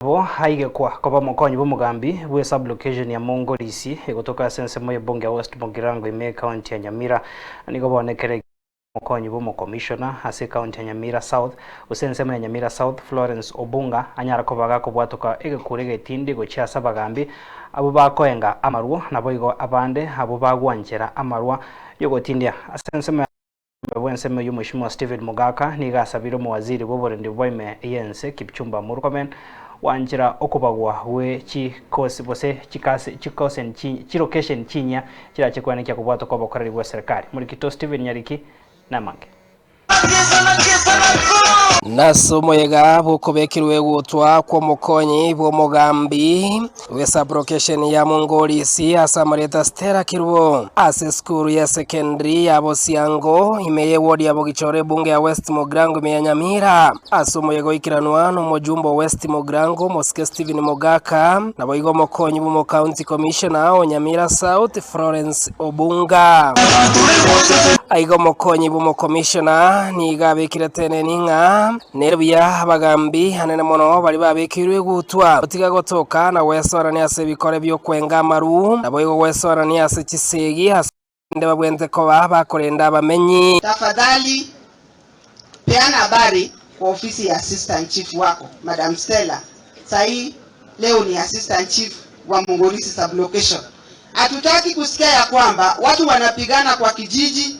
Nabo aigekwa koba omokonyi bw'omogambi bwe sub-location ya Mongorisi egotoka ase ensemo y'ebunge ya West Mugirango ime ecounty ya Nyamira. Nigo bono ekero omokonyi bw'omokomishona ase ecounty ya Nyamira South gose ensemo ya Nyamira South Florence Obunga anyara koba gakobwatoka egekuro egetindi gochia ase abagambi abwo bakoenga amarwa naboigo abande abwo bagwanchera amarwa yogotindia ase ensemo ya Omogambi bw'ensemo eyio Mweshimiwa Stephen Mogaka nigo asabire omowaziri bw'oborendi bwa ime y'ense Kipchumba Murkomen gwanchera okobagwa gwe chikosi gose chikasi chikosen chilocation chinyia chirache koenekia kobwatwa kw'obokoreri bwe serikali. Morikito Stephen Nyariki namange. Nase omoyega bw'okobekerwa egutwa kw'omokonyi bw'omogambi bw'esabulokesheni ya Mongorisi ase amarieta Stella Kerubo ase esukuru ya secondary ya Bosiango ime y'ewodi ya Bogichoro ebunge ya West Mugirango ime ya Nyamira. Ase omoyega oikeranwa nomojumbe o West Mugirango Mosike Stephen Mogaka naboigo omokonyi bw'omocounty commissioner o Nyamira South Florence Obunga. Aiga omokonyi bw'omokomishona nigo abekire teneni ng'a nere buya abagambi anene mono baria babekeirwe egutwa gotiga gotoka na gwesoanania ase ebikore bi'okwenga amaru, naboigo gwesoanania ase chisegi ase rinde babwenerete koba bakorenda abamenyi. Tafadhali peana habari kwa ofisi ya assistant chief wako Madam Stella, sahi leo ni assistant chief wa Mongorisi sublocation. Hatutaki kusikia ya kwamba watu wanapigana kwa kijiji,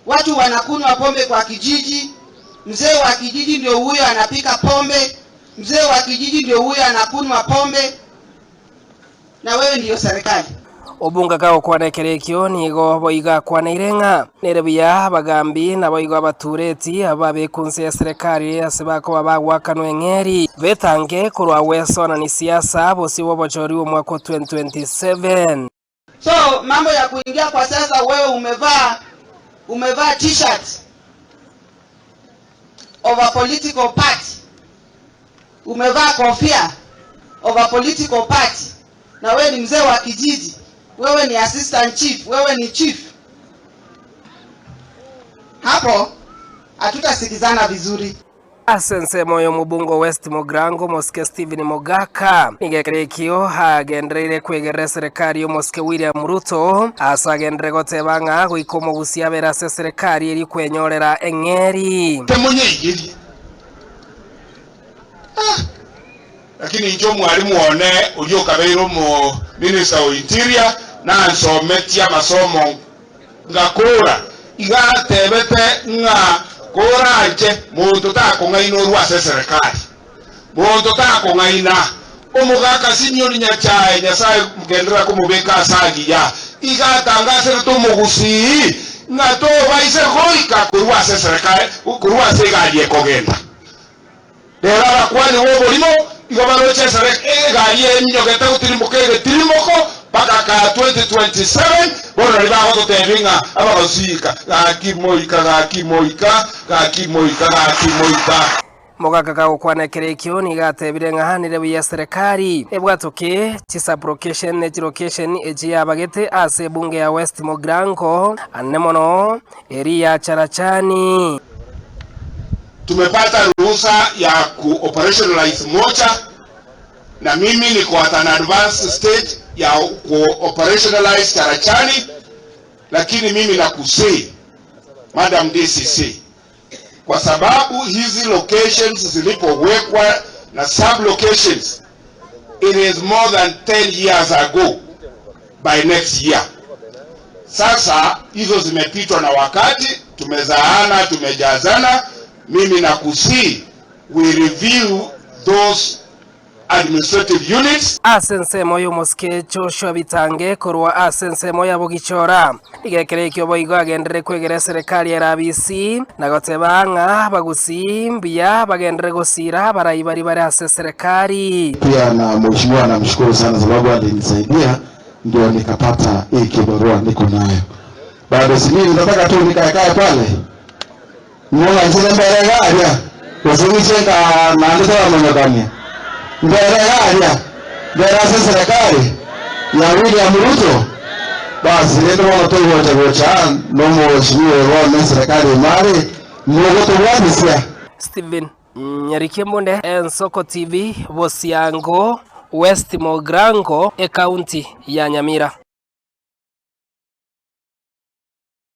watu wanakunywa pombe kwa kijiji, mzee wa kijiji ndio huyo anapika pombe, mzee wa kijiji ndio huyo anakunywa pombe, na wewe ndiyo serikali. Obunga kagokwana ekero ekio nigo boigo akwaneire ng'a nere buya abagambi naboigo abatureti abwo babekwe inse ya serekari ase bakoba bagoakanwa eng'eri betange korwa gwesonani siasa bosio bw'obochori bw'omwaka o 2027. So mambo ya kuingia kwa siasa, wewe umevaa umevaa t-shirt of a political party, umevaa kofia of a political party, na wewe ni mzee wa kijiji, wewe ni assistant chief, wewe ni chief, hapo hatutasikizana vizuri. Ase ensemo y'omobunge o West Mugirango, Omosike Stephen Mogaka, nigo ekero ekio agendereire kwegerera eserekari y'Omosike William Ruto ase agenderere goteba ng'a goika omogusia abere ase eserekari eria kwenyorera eng'eri. Temonyegerie. Ah, lakini inche omwalimu one oria okabeire omo minister o interior nansometie amasomo Ngakora, iga atebete ng'a koranche monto takong'aina orwe ase eserekari. Monto takong'aina. Omogaka Simeon Nyachae, Nyasae genderera komobeka ase agiya, iga atangaserete omogusii ng'a tobaise goika korwa ase eserekari, korwa ase egari ekogenda. Rero abakuani b'oborimo igo baroche esere egari eminyogete gotirimboka egetirimboko mpaka ka 2027, bono nario bagototebia ng'a abagosiika, Gaki moika, gaki moika, gaki moika, gaki moika. Mogaka kagokwana ekero ekio nigo atebire ng'a nere buya eserekari ebwatoke chisublocation ne chilocation echi yabagete ase ebunge ya West Mugirango anene mono eri ya Charachani. Tumepata ruhusa ya ku operationalize moja na mimi niko at an advanced stage ya ku operationalize Charachani, lakini mimi nakusii Madam DCC, kwa sababu hizi locations zilipowekwa na sub locations it is more than 10 years ago by next year. Sasa hizo zimepitwa na wakati, tumezaana, tumejazana. Mimi nakusii we review those administrative units. Ase ensemo y'omosike Joshua Bitange korwa ase ensemo ya Bogichora. Iga ekero ekio boigo agenderere kwegera eserekari ya RBC na goteba ng'a abagusii mbuya bagenderere gosiira abarai baria bare ase eserekari. Pia na mheshimiwa namshukuru sana sababu alinisaidia ndio nikapata hii kibarua niko nayo. Bado si mimi nataka tu nikaekae pale Mong'anchire mbere iga aria, gose ng'iche nka naende toramanyokania? Mbere iga aria, mbere ase eserekari ya William Ruto? Basi rende bono togocha gocha aa nomoeshimiwa oyo bono eserekari ime are, mogotobwatisia. Stephen. Nyarikembunde, Ensoko TV, Bosiango, West Mogrango, Ekaunti ya Nyamira.